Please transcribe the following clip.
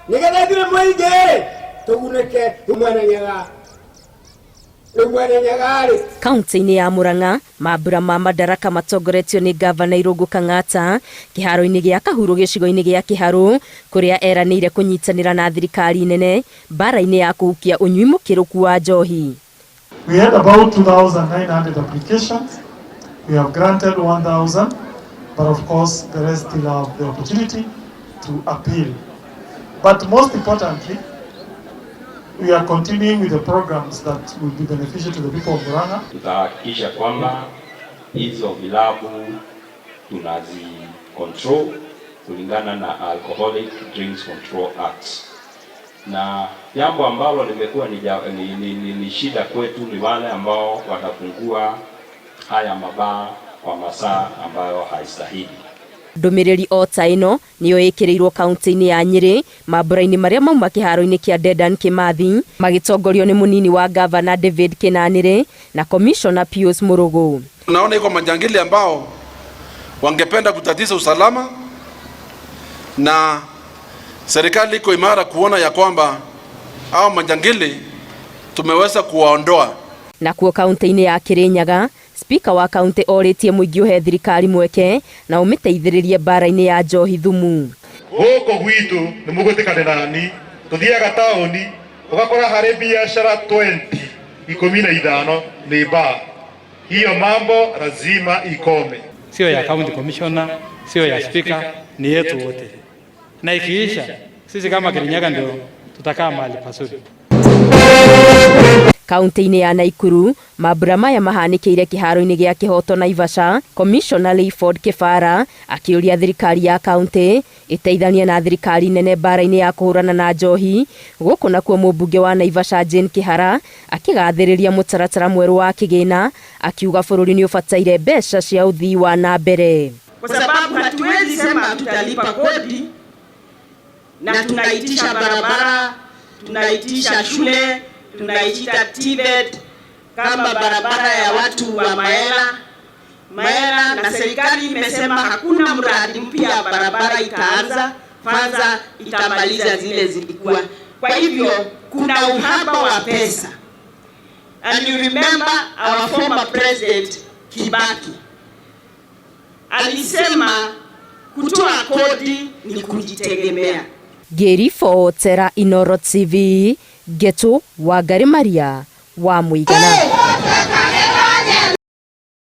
Nĩgetha ithuĩ mũingĩ tũgunĩke. Rĩu Mwene Nyaga, rĩu Mwene Nyaga-rĩ. Kaunti-inĩ ya Murang'a, mambura ma Madaraka matongoretio nĩ Ngavana Irũngũ Kang'ata kĩharo-inĩ gĩa Kahuro gĩcigo-inĩ gĩa Kĩharũ kũrĩa eranĩire kũnyitanĩra na thirikari nene mbara-inĩ ya kũhukia ũnyui mũkĩrũku wa njohi. We had about 2,900 applications. We have granted 1,000, but of course the rest still have the opportunity to appeal. But most importantly, we are continuing with the programs that will be beneficial to the people of Murang'a. Tutahakikisha kwamba hizo vilabu tunazi control kulingana na Alcoholic Drinks Control Act. Na jambo ambalo limekuwa ni shida kwetu ni wale ambao watafungua haya mabaa kwa masaa ambayo haistahili. Ndũmĩrĩri o ta ĩno nĩyo ĩkĩrĩirwo kaunti-inĩ ya Nyĩrĩ mambura-inĩ marĩa mauma kĩharo-inĩ kĩa Dedan Kimathi magĩtongorio nĩ mũnini wa gavana David Kinanĩrĩ na Commissioner Pius Murugu. Tunaona iko majangili ambao wangependa kutatiza usalama, na serikali iko imara kuona ya kwamba hao majangili tumeweza kuwaondoa. Nakuo kaunti-inĩ ya Kirinyaga, Spika wa kaunti orĩtie mũingĩ ũhe thirikari mweke na ũmĩteithĩrĩrie mbara-inĩ ya njohi thumu. Gũkũ gwitũ nĩ mũgwĩtĩkanĩra nani, tũthiaga taũni ũgakora harĩ biashara 20 15 nĩ bar. Hiyo mambo lazima ikome. Sio ya county commissioner, sio ya speaker, ni yetu wote. Na ikiisha, sisi kama Kirinyaga ndio tutakaa mahali pazuri. Kaunti-inĩ ya Naikuru, mambura maya mahanĩkĩire kĩharo-inĩ gĩa Kĩhoto Naivasha. Commissioner Leiford Kĩbara akĩũria thirikari ya kaunti ĩteithanie na thirikari nene mbara-inĩ ya kũhũrana na njohi. Gũkũ nakuo mũmbunge wa Naivasha Jane Kĩhara akĩgathĩrĩria mũtaratara mwerũ wa kĩgĩna, akiuga bũrũri nĩ ũbataire mbeca cia ũthii wa na mbere. Kwa sababu hatuwezi sema tutalipa kodi na tunaitisha barabara, tunaitisha shule, tunaitisha TVET kama barabara ya watu wa Maela Maela, na serikali imesema hakuna mradi mpya barabara itaanza, kwanza itamaliza zile zilikuwa. Kwa hivyo kuna uhaba wa pesa. And you remember our former president Kibaki alisema kutoa kodi ni kujitegemea. Ngĩribotera Inooro TV, Ngetu Wangari Maria wa Mũigana.